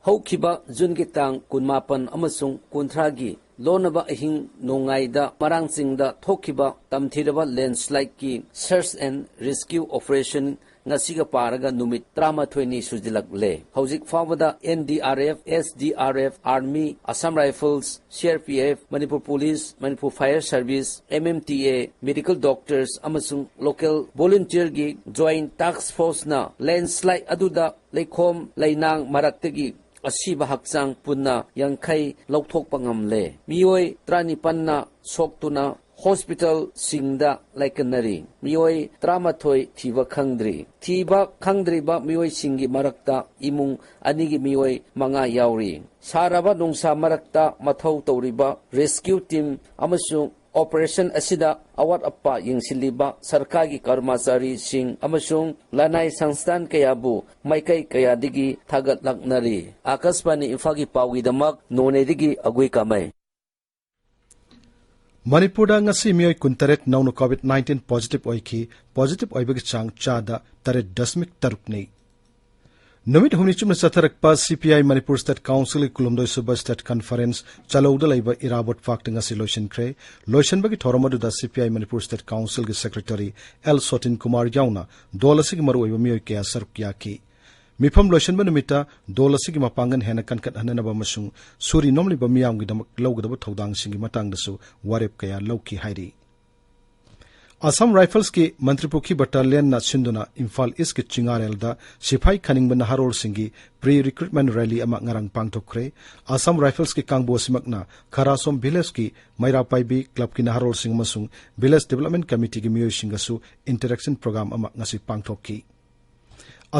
ꯍꯧꯈꯤꯕ ꯖꯨꯟꯒꯤ ꯇꯥꯡ ꯀꯨꯟꯃꯥꯄꯟ ꯑꯃꯁꯨꯡ ꯀꯨꯟꯊ꯭ꯔꯥꯒꯤ ꯂꯣꯟꯅꯕ ꯑꯍꯤꯡ ꯅꯣꯡꯌꯥꯏꯗ ꯃꯔꯥꯡ ꯆꯤꯡꯗ ꯊꯣꯛꯈꯤꯕ ꯇꯝꯊꯤꯔꯕ ꯂꯦꯟꯁ꯭ꯂꯥꯏꯗꯀꯤ search and rescue operation ꯉꯁꯤꯒ ꯄꯥꯔꯒ ꯅꯨꯃꯤꯠ ꯇꯔꯥꯃꯥꯊꯣꯏꯅꯤ ꯁꯨꯖꯤꯜꯂꯛꯂꯦ꯫ ꯍꯧꯖꯤꯛ ꯐꯥꯎꯕꯗ N D R F, S D R F, Army, Assam Rifles, C R P F, Manipur Police, Manipur Fire Service, M M T A, medical doctors ꯑꯃꯁꯨꯡ local volunteerꯒꯤ joint task forceꯅ ꯂꯦꯟꯁ꯭ꯂꯥꯏꯗ ꯑꯗꯨꯗ ꯂꯩꯈꯣꯝ ꯂꯩꯅꯥꯡ ꯃꯔꯛꯇꯒꯤ ꯑꯁꯤꯕ ꯍꯛꯆꯥꯡ ꯄꯨꯟꯅ ꯌꯥꯡꯈꯩ ꯂꯧꯊꯣꯛꯄ ꯉꯝꯂꯦ꯫ ꯃꯤꯑꯣꯏ ꯇꯔꯥꯅꯤꯄꯥꯟꯅ ꯁꯣꯛꯇꯨꯅ ꯍꯣꯁꯄꯤꯇꯥꯜꯁꯤꯡꯗ ꯂꯥꯏꯀꯠꯅꯔꯤ꯫ ꯃꯤꯑꯣꯏ ꯇꯔꯥꯃꯥꯊꯣꯏ ꯊꯤꯕ ꯈꯪꯗ꯭ꯔꯤ꯫ ꯊꯤꯕ ꯈꯪꯗ꯭ꯔꯤꯕ ꯃꯤꯑꯣꯏꯁꯤꯡꯒꯤ ꯃꯔꯛꯇ ꯏꯃꯨꯡ ꯑꯅꯤꯒꯤ ꯃꯤꯑꯣꯏ ꯃꯉꯥ ꯌꯥꯎꯔꯤ꯫ ꯁꯥꯔꯕ ꯅꯨꯡꯁꯥ ꯃꯔꯛꯇ ꯃꯊꯧ ꯇꯧꯔꯤꯕ ꯔꯦꯁꯀ꯭ꯌꯨ ꯇꯤꯝ ꯑꯃꯁꯨꯡ ꯑꯣꯄꯔꯦꯁꯟ ꯑꯁꯤꯗ ꯑꯋꯥꯠ ꯑꯄꯥ ꯌꯦꯡꯁꯤꯜꯂꯤꯕ ꯁꯔꯀꯥꯔꯒꯤ ꯀꯔꯃꯆꯥꯔꯤꯁꯤꯡ ꯑꯃꯁꯨꯡ ꯂꯅꯥꯏ ꯁꯪꯁꯊꯥꯟ ꯀꯌꯥꯕꯨ ꯃꯥꯏꯀꯩ ꯀꯌꯥꯗꯒꯤ ꯊꯥꯒꯠꯂꯛꯅꯔꯤ꯫ ꯑꯥꯀꯥꯁꯕꯥꯅꯤ ꯏꯝꯐꯥꯜꯒꯤ ꯄꯥꯎꯒꯤꯗꯃꯛ ꯅꯣꯅꯦꯗꯒꯤ ꯑꯒꯨꯏ ꯀꯥꯃꯩ꯫ ꯃꯅꯤꯄꯨꯔꯗ ꯉꯁꯤ ꯃꯤꯑꯣꯏ ꯀꯨꯟꯇꯔꯦꯠ ꯅꯧꯅ COVID nineteen positive ꯑꯣꯏꯈꯤ꯫ Positive ꯑꯣꯏꯕꯒꯤ ꯆꯥꯡ ꯆꯥꯗ ꯇꯔꯦꯠ ꯗꯁꯃꯤꯛ ꯇꯔꯨꯛꯅꯤ꯫ ꯅꯨꯃꯤꯠ ꯍꯨꯝꯅꯤ ꯆꯨꯞꯅ ꯆꯠꯊꯔꯛꯄ ꯁꯤ ꯄꯤ ꯑꯥꯏ ꯃꯅꯤꯄꯨꯔ ꯁ꯭ꯇꯦꯠ ꯀꯥꯎꯟꯁꯤꯜꯒꯤ ꯀꯨꯟꯍꯨꯝꯗꯣꯏ ꯁꯨꯕ ꯁ꯭ꯇꯦꯠ ꯀꯟꯐꯔꯦꯟꯁ ꯆꯥꯂꯧꯗ ꯂꯩꯕ ꯏꯔꯥꯕꯣꯠ ꯄꯥꯔꯛꯇ ꯉꯁꯤ ꯂꯣꯏꯁꯤꯟꯈ꯭ꯔꯦ꯫ ꯂꯣꯏꯁꯤꯟꯕꯒꯤ ꯊꯧꯔꯝ ꯑꯗꯨꯗ ꯁꯤ ꯄꯤ ꯑꯥꯏ ꯃꯅꯤꯄꯨꯔ ꯁ꯭ꯇꯦꯠ ꯀꯥꯎꯟꯁꯤꯜꯒꯤ ꯁꯦꯀ꯭ꯔꯦꯇꯔꯤ ꯑꯦꯜ ꯁꯣꯇꯤꯟ ꯀꯨꯃꯥꯔ ꯌꯥꯎꯅ ꯗꯣꯜ ꯑꯁꯤꯒꯤ ꯃꯔꯨꯑꯣꯏꯕ ꯃꯤꯑꯣꯏ ꯀꯌꯥ ꯁꯔꯨꯛ ꯌꯥꯈꯤ꯫ ꯃꯤꯐꯝ ꯂꯣꯏꯁꯤꯟꯕ ꯅꯨꯃꯤꯠꯇ ꯗꯣꯜ ꯑꯁꯤꯒꯤ ꯃꯄꯥꯡꯒꯜ ꯍꯦꯟꯅ ꯀꯟꯈꯠꯍꯟꯅꯅꯕ ꯑꯃꯁꯨꯡ ꯁꯨꯔꯤ ꯅꯣꯝꯂꯤꯕ ꯃꯤꯌꯥꯝꯒꯤꯗꯃꯛ ꯂꯧꯒꯗꯕ ꯊꯧꯗꯥꯡꯁꯤꯡꯒꯤ ꯃꯇꯥꯡꯗꯁꯨ ꯋꯥꯔꯦꯞ ꯀꯌꯥ ꯂꯧꯈꯤ ꯍꯥꯏꯔꯤ꯫ ꯑꯁꯥꯝ ꯔꯥꯏꯐꯜꯁꯀꯤ ꯃꯟꯇ꯭ꯔꯤꯄꯨꯈ꯭ꯔꯤ ꯕꯠꯇꯥꯂꯤꯌꯟꯅ ꯁꯤꯟꯗꯨꯅ ꯏꯝꯐꯥꯜ ꯏꯁꯀꯤ ꯆꯤꯡꯉꯥꯔꯦꯜꯗ ꯁꯤꯐꯥꯏ ꯈꯟꯅꯤꯡꯕ ꯅꯍꯥꯔꯣꯜꯁꯤꯡꯒꯤ ꯄ꯭ꯔꯤ ꯔꯤꯀ꯭ꯔꯨꯠꯃꯦꯟ ꯔꯦꯂꯤ ꯑꯃ ꯉꯔꯥꯡ ꯄꯥꯡꯊꯣꯛꯈ꯭ꯔꯦ꯫ ꯑꯁꯥꯝ ꯔꯥꯏꯐꯜꯁꯀꯤ ꯀꯥꯡꯕꯨ ꯑꯁꯤꯃꯛꯅ ꯈꯔꯥꯁꯣꯝ ꯚꯤꯂꯦꯖꯀꯤ ꯃꯩꯔꯥ ꯄꯥꯏꯕꯤ ꯀ꯭ꯂꯕꯀꯤ ꯅꯍꯥꯔꯣꯜꯁꯤꯡ ꯑꯃꯁꯨꯡ ꯚꯤꯂꯦꯖ ꯗꯤꯕꯦꯂꯞꯃꯦꯟ ꯀꯃꯤꯇꯤꯒꯤ ꯃꯤꯑꯣꯏꯁꯤꯡꯒꯁꯨ ꯏꯟꯇꯔꯦꯛꯁꯟ ꯄ꯭ꯔꯣꯒ꯭ꯔꯥꯝ ꯑꯃ ꯉꯁꯤ ꯄꯥꯡꯊꯣꯛꯈꯤ꯫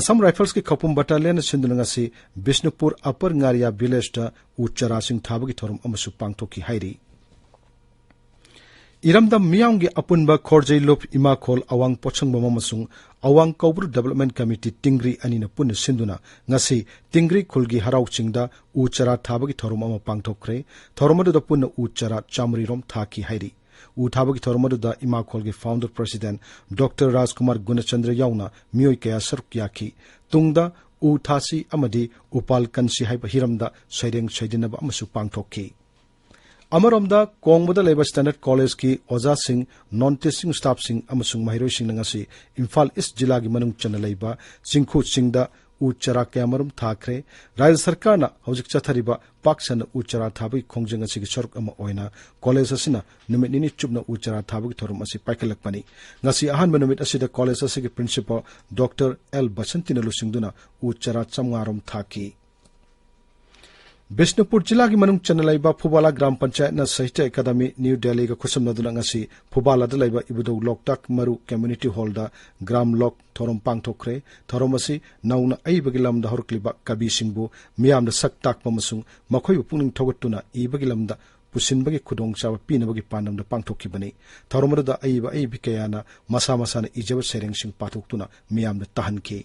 ꯑꯁꯥꯝ ꯔꯥꯏꯐꯜꯁꯀꯤ ꯈꯧꯄꯨꯝ ꯕꯠꯇꯥꯂꯤꯌꯟꯅ ꯁꯤꯟꯗꯨꯅ ꯉꯁꯤ ꯕꯤꯁꯅꯨꯄꯨꯔ ꯑꯄꯔ ꯉꯥꯔꯤꯌꯥ ꯚꯤꯂꯦꯖꯇ ꯎ ꯆꯥꯔꯥꯁꯤꯡ ꯊꯥꯕꯒꯤ ꯊꯧꯔꯝ ꯑꯃꯁꯨ ꯄꯥꯡꯊꯣꯛꯈꯤ ꯍꯥꯏꯔꯤ꯫ ꯏꯔꯝꯗꯝ ꯃꯤꯌꯥꯝꯒꯤ ꯑꯄꯨꯟꯕ ꯈꯣꯔꯖꯩ ꯂꯨꯞ ꯏꯃꯥꯈꯣꯜ ꯑꯋꯥꯡ ꯄꯣꯠꯁꯪꯕꯝ ꯑꯃꯁꯨꯡ ꯑꯋꯥꯡ ꯀꯧꯕ꯭ꯔꯨ ꯗꯤꯕꯦꯂꯞꯃꯦꯟ ꯀꯃꯤꯇꯤ ꯇꯤꯡꯒ꯭ꯔꯤ ꯑꯅꯤꯅ ꯄꯨꯟꯅ ꯁꯤꯟꯗꯨꯅ ꯉꯁꯤ ꯇꯤꯡꯒ꯭ꯔꯤ ꯈꯨꯜꯒꯤ ꯍꯔꯥꯎ ꯆꯤꯡꯗ ꯎ ꯆꯥꯔꯥ ꯊꯥꯕꯒꯤ ꯊꯧꯔꯝ ꯑꯃ ꯄꯥꯡꯊꯣꯛꯈ꯭ꯔꯦ꯫ ꯊꯧꯔꯝ ꯑꯗꯨꯗ ꯄꯨꯟꯅ ꯎ ꯆꯥꯔꯥ ꯆꯥꯃꯔꯤ ꯔꯣꯝ ꯊꯥꯈꯤ ꯍꯥꯏꯔꯤ꯫ ꯎ ꯊꯥꯕꯒꯤ ꯊꯧꯔꯝ ꯑꯗꯨꯗ ꯏꯃꯥꯈꯣꯜꯒꯤ ꯐꯥꯎꯟꯗꯔ ꯄ꯭ꯔꯁꯤꯗꯦꯟꯠ ꯗꯣꯛꯇꯔ ꯔꯥꯖꯀꯨꯃꯥꯔ ꯒꯨꯅꯆꯟꯗ꯭ꯔ ꯌꯥꯎꯅ ꯃꯤꯑꯣꯏ ꯀꯌꯥ ꯁꯔꯨꯛ ꯌꯥꯈꯤ꯫ ꯇꯨꯡꯗ ꯎ ꯊꯥꯁꯤ ꯑꯃꯗꯤ ꯎꯄꯥꯜ ꯀꯟꯁꯤ ꯍꯥꯏꯕ ꯍꯤꯔꯝꯗ ꯁꯩꯔꯦꯡ ꯁꯩꯗꯤꯟꯅꯕ ꯑꯃꯁꯨ ꯄꯥꯡꯊꯣꯛꯈꯤ꯫ ꯑꯃꯔꯣꯝꯗ ꯀꯣꯡꯕꯗ ꯂꯩꯕ ꯁ꯭ꯇꯦꯟꯗꯔꯗ ꯀꯣꯂꯦꯖꯀꯤ ꯑꯣꯖꯥꯁꯤꯡ, ꯅꯣꯟ ꯇꯤꯆꯤꯡ ꯁ꯭ꯇꯥꯐꯁꯤꯡ ꯑꯃꯁꯨꯡ ꯃꯍꯩꯔꯣꯏꯁꯤꯡꯅ ꯉꯁꯤ ꯏꯝꯐꯥꯜ ꯏꯁ ꯖꯤꯂꯥꯒꯤ ꯃꯅꯨꯡ ꯆꯟꯅ ꯂꯩꯕ ꯆꯤꯡꯈꯨ ꯆꯤꯡꯗ ꯎ ꯆꯥꯔꯥ ꯀꯌꯥꯃꯔꯨꯝ ꯊꯥꯈ꯭ꯔꯦ꯫ ꯔꯥꯖ꯭ꯌ ꯁꯔꯀꯥꯔꯅ ꯍꯧꯖꯤꯛ ꯆꯠꯊꯔꯤꯕ ꯄꯥꯛ ꯁꯟꯅ ꯎ ꯆꯥꯔꯥ ꯊꯥꯕꯒꯤ ꯈꯣꯡꯖꯪ ꯑꯁꯤꯒꯤ ꯁꯔꯨꯛ ꯑꯃ ꯑꯣꯏꯅ ꯀꯣꯂꯦꯖ ꯑꯁꯤꯅ ꯅꯨꯃꯤꯠ ꯅꯤꯅꯤ ꯆꯨꯞꯅ ꯎ ꯆꯥꯔꯥ ꯊꯥꯕꯒꯤ ꯊꯧꯔꯝ ꯑꯁꯤ ꯄꯥꯏꯈꯠꯂꯛꯄꯅꯤ꯫ ꯉꯁꯤ ꯑꯍꯥꯟꯕ ꯅꯨꯃꯤꯠ ꯑꯁꯤꯗ ꯀꯣꯂꯦꯖ ꯑꯁꯤꯒꯤ ꯄ꯭ꯔꯤꯟꯁꯤꯄꯥꯜ ꯗꯣꯛꯇꯔ ꯑꯦꯜ ꯕꯁꯟꯇꯤꯅ ꯂꯨꯆꯤꯡꯗꯨꯅ ꯎ ꯆꯥꯔꯥ ꯆꯥꯃꯉꯥ ꯔꯣꯝ ꯊꯥꯈꯤ꯫ ꯕꯤꯁꯅꯨꯄꯨꯔ ꯖꯤꯂꯥꯒꯤ ꯃꯅꯨꯡ ꯆꯟꯅ ꯂꯩꯕ ꯐꯨꯕꯥꯂꯥ ꯒ꯭ꯔꯥꯝ ꯄꯟꯆꯥꯌꯠꯅ ꯁꯥꯍꯤꯇ꯭ꯌ ꯑꯦꯀꯥꯗꯃꯤ ꯅ꯭ꯌꯨ ꯗꯦꯜꯂꯤꯒ ꯈꯨꯠꯁꯝꯅꯗꯨꯅ ꯉꯁꯤ ꯐꯨꯕꯥꯂꯥꯗ ꯂꯩꯕ ꯏꯕꯨꯙꯧ ꯂꯣꯛꯇꯥꯛ ꯃꯔꯨ ꯀꯝꯃ꯭ꯌꯨꯅꯤꯇꯤ ꯍꯣꯜꯗ ꯒ꯭ꯔꯥꯝ ꯂꯣꯛ ꯊꯧꯔꯝ ꯄꯥꯡꯊꯣꯛꯈ꯭ꯔꯦ꯫ ꯊꯧꯔꯝ ꯑꯁꯤ ꯅꯧꯅ ꯑꯏꯕꯒꯤ ꯂꯝꯗ ꯍꯧꯔꯛꯂꯤꯕ ꯀꯕꯤꯁꯤꯡꯕꯨ ꯃꯤꯌꯥꯝꯗ ꯁꯛ ꯇꯥꯛꯄ ꯑꯃꯁꯨꯡ ꯃꯈꯣꯏꯕꯨ ꯄꯨꯛꯅꯤꯡ ꯊꯧꯒꯠꯇꯨꯅ ꯏꯕꯒꯤ ꯂꯝꯗ ꯄꯨꯁꯤꯟꯕꯒꯤ ꯈꯨꯗꯣꯡꯆꯥꯕ ꯄꯤꯅꯕꯒꯤ ꯄꯥꯟꯗꯝꯗ ꯄꯥꯡꯊꯣꯛꯈꯤꯕꯅꯤ꯫ ꯊꯧꯔꯝ ꯑꯗꯨꯗ ꯑꯏꯕ ꯑꯏꯕꯤ ꯀꯌꯥꯅ ꯃꯁꯥ ꯃꯁꯥꯅ ꯏꯖꯕ ꯁꯩꯔꯦꯡꯁꯤꯡ ꯄꯥꯊꯣꯛꯇꯨꯅ ꯃꯤꯌꯥꯝꯗ ꯇꯥꯍꯟꯈꯤ꯫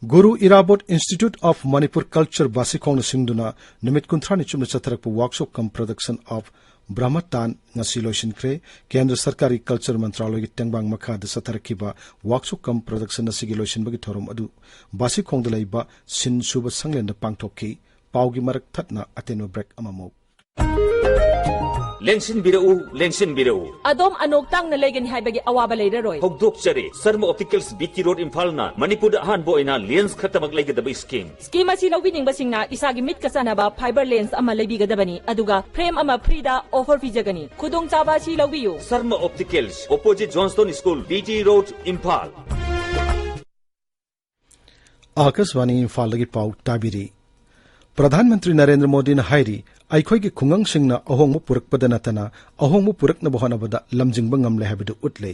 ꯒꯨꯔꯨ ꯏꯔꯥꯕꯣꯠ ꯏꯟꯁꯇꯤꯇ꯭ꯌꯨꯠ ꯑꯣꯐ ꯃꯅꯤꯄꯨꯔ ꯀꯜꯆꯔ ꯕꯥꯁꯤꯈꯣꯡꯅ ꯁꯤꯡꯗꯨꯅ ꯅꯨꯃꯤꯠ ꯀꯨꯟꯊ꯭ꯔꯥꯅꯤ ꯆꯨꯞꯅ ꯆꯠꯊꯔꯛꯄ workshop cum production of ꯕ꯭ꯔꯍꯃꯇꯥꯟ ꯉꯁꯤ ꯂꯣꯏꯁꯤꯟꯈ꯭ꯔꯦ꯫ ꯀꯦꯟꯗ꯭ꯔ ꯁꯔꯀꯥꯔꯒꯤ ꯀꯜꯆꯔ ꯃꯟꯇ꯭ꯔꯥꯂꯣꯏꯒꯤ ꯇꯦꯡꯕꯥꯡ ꯃꯈꯥꯗ ꯆꯠꯊꯔꯛꯈꯤꯕ ꯋꯥꯛꯁꯣꯞ ꯀꯝ ꯄ꯭ꯔꯗꯛꯁꯟ ꯑꯁꯤꯒꯤ ꯂꯣꯏꯁꯤꯟꯕꯒꯤ ꯊꯧꯔꯝ ꯑꯗꯨ ꯕꯥꯁꯤꯈꯣꯡꯗ ꯂꯩꯕ ꯁꯤꯟ ꯁꯨꯕ ꯁꯪꯂꯦꯟꯗ ꯄꯥꯡꯊꯣꯛꯈꯤ꯫ ꯄꯥꯎꯒꯤ ꯃꯔꯛ ꯊꯠꯅ ꯑꯇꯦꯟꯕ ꯕ꯭ꯔꯦꯛ ꯑꯃꯃꯨꯛ꯫ ꯂꯦꯡꯁꯤꯟꯕꯤꯔꯛꯎ, ꯂꯦꯡꯁꯤꯟꯕꯤꯔꯛꯎ꯫ ꯑꯗꯣꯝ ꯑꯅꯣꯛ ꯇꯥꯡꯅ ꯂꯩꯒꯅꯤ ꯍꯥꯏꯕꯒꯤ ꯑꯋꯥꯕ ꯂꯩꯔꯔꯣꯏ꯫ ꯍꯧꯗꯣꯛꯆꯔꯤ, ꯁꯔꯃ ꯑꯣꯞꯇꯤꯀꯦꯜꯁ, ꯕꯤ ꯇꯤ ꯔꯣꯗ, ꯏꯝꯐꯥꯜꯅ ꯃꯅꯤꯄꯨꯔꯗ ꯑꯍꯥꯟꯕ ꯑꯣꯏꯅ ꯂꯦꯟꯁ ꯈꯛꯇꯃꯛ ꯂꯩꯒꯗꯕ ꯁ꯭ꯀꯤꯝ꯫ ꯁ꯭ꯀꯤꯝ ꯑꯁꯤ ꯂꯧꯕꯤꯅꯤꯡꯕꯁꯤꯡꯅ ꯏꯁꯥꯒꯤ ꯃꯤꯠꯀ ꯆꯥꯟꯅꯕ ꯐꯥꯏꯕꯔ ꯂꯦꯟꯁ ꯑꯃ ꯂꯩꯕꯤꯒꯗꯕꯅꯤ, ꯑꯗꯨꯒ ꯐ꯭ꯔꯦꯝ ꯑꯃ ꯐ꯭ꯔꯤꯗ ꯑꯣꯐꯔ ꯄꯤꯖꯒꯅꯤ꯫ ꯈꯨꯗꯣꯡꯆꯥꯕ ꯑꯁꯤ ꯂꯧꯕꯤꯌꯨ꯫ Sharma optics, opposite Johnstone school, B T road, Imphal. Akashvani ꯏꯝꯐꯥꯜꯗꯒꯤ ꯄꯥꯎ ꯇꯥꯕꯤꯔꯤ꯫ ꯄ꯭ꯔꯙꯥꯟ ꯃꯟꯇ꯭ꯔꯤ ꯅꯔꯦꯟꯗ꯭ꯔ ꯃꯣꯗꯤꯅ ꯍꯥꯏꯔꯤ, ꯑꯩꯈꯣꯏꯒꯤ ꯈꯨꯡꯒꯪꯁꯤꯡꯅ ꯑꯍꯣꯡꯕ ꯄꯨꯔꯛꯄꯗ ꯅꯠꯇꯅ ꯑꯍꯣꯡꯕ ꯄꯨꯔꯛꯅꯕ ꯍꯣꯠꯅꯕꯗ ꯂꯝꯖꯤꯡꯕ ꯉꯝꯂꯦ ꯍꯥꯏꯕꯗꯨ ꯎꯠꯂꯦ꯫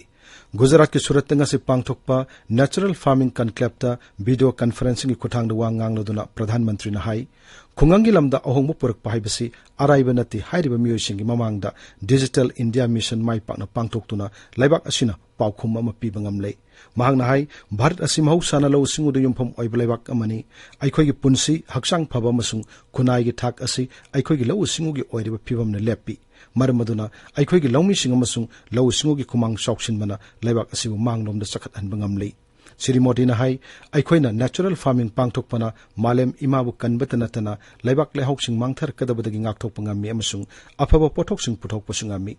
ꯒꯨꯖꯔꯥꯠꯀꯤ ꯁꯨꯔꯠꯇ ꯉꯁꯤ ꯄꯥꯡꯊꯣꯛꯄ ꯅꯦꯆꯔꯦꯜ ꯐꯥꯔꯃꯤꯡ ꯀꯟꯀ꯭ꯂꯦꯞꯇ ꯚꯤꯗꯤꯑꯣ ꯀꯟꯐꯔꯦꯟꯁꯤꯡꯒꯤ ꯈꯨꯠꯊꯥꯡꯗ ꯋꯥ ꯉꯥꯡꯂꯗꯨꯅ ꯄ꯭ꯔꯙꯥꯟ ꯃꯟꯇ꯭ꯔꯤꯅ ꯍꯥꯏ, ꯈꯨꯡꯒꯪꯒꯤ ꯂꯝꯗ ꯑꯍꯣꯡꯕ ꯄꯨꯔꯛꯄ ꯍꯥꯏꯕꯁꯤ ꯑꯔꯥꯏꯕ ꯅꯠꯇꯦ꯫ ꯍꯥꯏꯔꯤꯕ ꯃꯤꯑꯣꯏꯁꯤꯡꯒꯤ ꯃꯃꯥꯡꯗ ꯗꯤꯖꯤꯇꯦꯜ ꯏꯟꯗꯤꯌꯥ ꯃꯤꯁꯟ ꯃꯥꯏ ꯄꯥꯛꯅ ꯄꯥꯡꯊꯣꯛꯇꯨꯅ ꯂꯩꯕꯥꯛ ꯑꯁꯤꯅ ꯄꯥꯎꯈꯨꯝ ꯑꯃ ꯄꯤꯕ ꯉꯝꯂꯦ꯫ ꯃꯍꯥꯛꯅ ꯍꯥꯏ, ꯚꯥꯔꯠ ꯑꯁꯤ ꯃꯍꯧꯁꯥꯅ ꯂꯧꯎ ꯁꯤꯡꯎꯗ ꯌꯨꯝꯐꯝ ꯑꯣꯏꯕ ꯂꯩꯕꯥꯛ ꯑꯃꯅꯤ꯫ ꯑꯩꯈꯣꯏꯒꯤ ꯄꯨꯟꯁꯤ, ꯍꯛꯆꯥꯡ ꯐꯕ ꯑꯃꯁꯨꯡ ꯈꯨꯟꯅꯥꯏꯒꯤ ꯊꯥꯛ ꯑꯁꯤ ꯑꯩꯈꯣꯏꯒꯤ ꯂꯧꯎ ꯁꯤꯡꯎꯒꯤ ꯑꯣꯏꯔꯤꯕ ꯐꯤꯕꯝꯅ ꯂꯦꯞꯄꯤ꯫ ꯃꯔꯝ ꯑꯗꯨꯅ ꯑꯩꯈꯣꯏꯒꯤ ꯂꯧꯃꯤꯁꯤꯡ ꯑꯃꯁꯨꯡ ꯂꯧꯎ ꯁꯤꯡꯎꯒꯤ ꯈꯨꯃꯥꯡ ꯆꯥꯎꯁꯤꯟꯕꯅ ꯂꯩꯕꯥꯛ ꯑꯁꯤꯕꯨ ꯃꯥꯡꯂꯣꯝꯗ ꯆꯈꯠꯍꯟꯕ ꯉꯝꯂꯤ꯫ ꯁ꯭ꯔꯤ ꯃꯣꯗꯤꯅ ꯍꯥꯏ, ꯑꯩꯈꯣꯏꯅ ꯅꯦꯆꯔꯦꯜ ꯐꯥꯔꯃꯤꯡ ꯄꯥꯡꯊꯣꯛꯄꯅ ꯃꯥꯂꯦꯝ ꯏꯃꯥꯕꯨ ꯀꯟꯕꯇ ꯅꯠꯇꯅ ꯂꯩꯕꯥꯛ ꯂꯩꯍꯥꯎꯁꯤꯡ ꯃꯥꯡꯊꯔꯛꯀꯗꯕꯗꯒꯤ ꯉꯥꯛꯊꯣꯛꯄ ꯉꯝꯃꯤ ꯑꯃꯁꯨꯡ ꯑꯐꯕ ꯄꯣꯠꯊꯣꯛꯁꯤꯡ ꯄꯨꯊꯣꯛꯄꯁꯨ ꯉꯝꯃꯤ꯫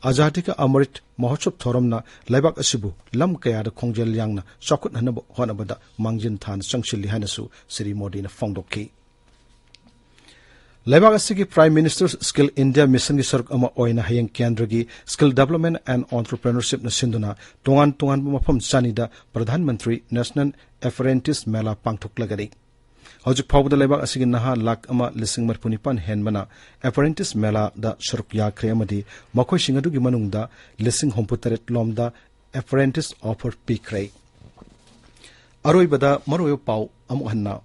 ꯑꯖꯥꯗꯤ ꯀꯥ ꯑꯃꯔꯤꯠ ꯃꯍꯣꯠꯁꯕ ꯊꯧꯔꯝꯅ ꯂꯩꯕꯥꯛ ꯑꯁꯤꯕꯨ ꯂꯝ ꯀꯌꯥꯗ ꯈꯣꯡꯖꯦꯜ ꯌꯥꯡꯅ ꯆꯥꯎꯈꯠꯍꯟꯅꯕ ꯍꯣꯠꯅꯕꯗ ꯃꯥꯡꯖꯤꯟ ꯊꯥꯅ ꯆꯪꯁꯤꯜꯂꯤ ꯍꯥꯏꯅꯁꯨ ꯁ꯭ꯔꯤ ꯃꯣꯗꯤꯅ ꯐꯣꯡꯗꯣꯛꯈꯤ꯫ ꯂꯩꯕꯥꯛ ꯑꯁꯤꯒꯤ Prime Minister's Skill India Missionꯒꯤ ꯁꯔꯨꯛ ꯑꯃ ꯑꯣꯏꯅ ꯍꯌꯦꯡ ꯀꯦꯟꯗ꯭ꯔꯒꯤ Skill Development and Entrepreneurshipꯅ ꯁꯤꯟꯗꯨꯅ ꯇꯣꯉꯥꯟ ꯇꯣꯉꯥꯟꯕ ꯃꯐꯝ ꯆꯅꯤꯗ Pradhan Mantri National Apprentice Mela ꯄꯥꯡꯊꯣꯛꯂꯒꯅꯤ꯫ ꯍꯧꯖꯤꯛ ꯐꯥꯎꯕꯗ ꯂꯩꯕꯥꯛ ꯑꯁꯤꯒꯤ ꯅꯍꯥ ꯂꯥꯈ ꯑꯃ ꯂꯤꯁꯤꯡ ꯃꯔꯤꯐꯨ ꯅꯤꯄꯥꯟ ꯍꯦꯟꯕꯅ Apprentice Melaꯗ ꯁꯔꯨꯛ ꯌꯥꯈ꯭ꯔꯦ ꯑꯃꯗꯤ ꯃꯈꯣꯏꯁꯤꯡ ꯑꯗꯨꯒꯤ ꯃꯅꯨꯡꯗ ꯂꯤꯁꯤꯡ ꯍꯨꯝꯐꯨ ꯇꯔꯦꯠ ꯂꯣꯝꯗ Apprentice offer ꯄꯤꯈ꯭ꯔꯦ꯫ ꯑꯔꯣꯏꯕꯗ ꯃꯔꯨꯑꯣꯏꯕ ꯄꯥꯎ ꯑꯃꯨꯛ ꯍꯟꯅ꯫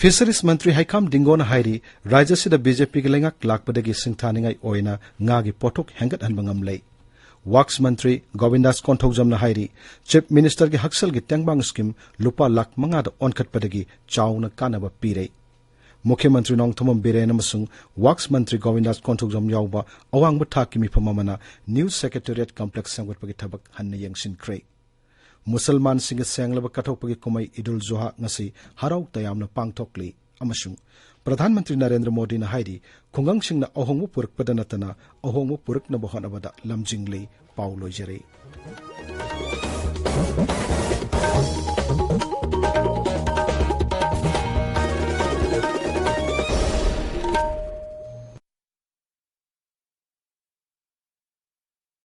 Fisheries ꯃꯟꯇ꯭ꯔꯤ ꯍꯩꯈꯥꯝ ꯗꯤꯡꯒꯣꯅ ꯍꯥꯏꯔꯤ, ꯔꯥꯖ꯭ꯌ ꯑꯁꯤꯗ BJPꯒꯤ ꯂꯩꯉꯥꯛ ꯂꯥꯛꯄꯗꯒꯤ ꯁꯤꯡꯊꯥꯅꯤꯡꯉꯥꯏ ꯑꯣꯏꯅ ꯉꯥꯒꯤ ꯄꯣꯠꯊꯣꯛ ꯍꯦꯟꯒꯠꯍꯟꯕ ꯉꯝꯂꯦ꯫ Works ꯃꯟꯇ꯭ꯔꯤ ꯒꯣꯕꯤꯟꯗꯥꯁ ꯀꯣꯟꯊꯧꯖꯝꯅ ꯍꯥꯏꯔꯤ, Chief Ministerꯒꯤ ꯍꯛꯁꯦꯜꯒꯤ ꯇꯦꯡꯕꯥꯡ ꯁ꯭ꯀꯤꯝ ꯂꯨꯄꯥ ꯂꯥꯈ ꯃꯉꯥꯗ ꯑꯣꯟꯈꯠꯄꯗꯒꯤ ꯆꯥꯎꯅ ꯀꯥꯟꯅꯕ ꯄꯤꯔꯦ꯫ ꯃꯨꯈ꯭ꯌ ꯃꯟꯇ꯭ꯔꯤ ꯅꯣꯡꯊꯣꯝꯕꯝ ꯕꯤꯔꯦꯟ ꯑꯃꯁꯨꯡ ꯋꯥꯛꯁ ꯃꯟꯇ꯭ꯔꯤ ꯒꯣꯕꯤꯟꯗꯥꯁ ꯀꯣꯟꯊꯧꯖꯝ ꯌꯥꯎꯕ ꯑꯋꯥꯡꯕ ꯊꯥꯛꯀꯤ ꯃꯤꯐꯝ ꯑꯃꯅ ꯅ꯭ꯌꯨ ꯁꯦꯀ꯭ꯔꯦꯇꯦꯔꯤꯌꯦꯠ ꯀꯝꯄ꯭ꯂꯦꯛꯁ ꯁꯦꯝꯒꯠꯄꯒꯤ ꯊꯕꯛ ꯍꯟꯅ ꯌꯦꯡꯁꯤꯟꯈ꯭ꯔꯦ꯫ ꯃꯨꯁꯜꯃꯥꯟꯁꯤꯡꯒꯤ ꯁꯦꯡꯂꯕ ꯀꯠꯊꯣꯛꯄꯒꯤ ꯀꯨꯝꯍꯩ ꯏꯗꯨꯜ ꯖꯨꯍꯥ ꯉꯁꯤ ꯍꯔꯥꯎ ꯇꯌꯥꯝꯅ ꯄꯥꯡꯊꯣꯛꯂꯤ ꯑꯃꯁꯨꯡ ꯄ꯭ꯔꯙꯥꯟ ꯃꯟꯇ꯭ꯔꯤ ꯅꯔꯦꯟꯗ꯭ꯔ ꯃꯣꯗꯤꯅ ꯍꯥꯏꯔꯤ, ꯈꯨꯡꯒꯪꯁꯤꯡꯅ ꯑꯍꯣꯡꯕ ꯄꯨꯔꯛꯄꯗ ꯅꯠꯇꯅ ꯑꯍꯣꯡꯕ ꯄꯨꯔꯛꯅꯕ ꯍꯣꯠꯅꯕꯗ ꯂꯝꯖꯤꯡꯂꯤ꯫ ꯄꯥꯎ ꯂꯣꯏꯖꯔꯦ꯫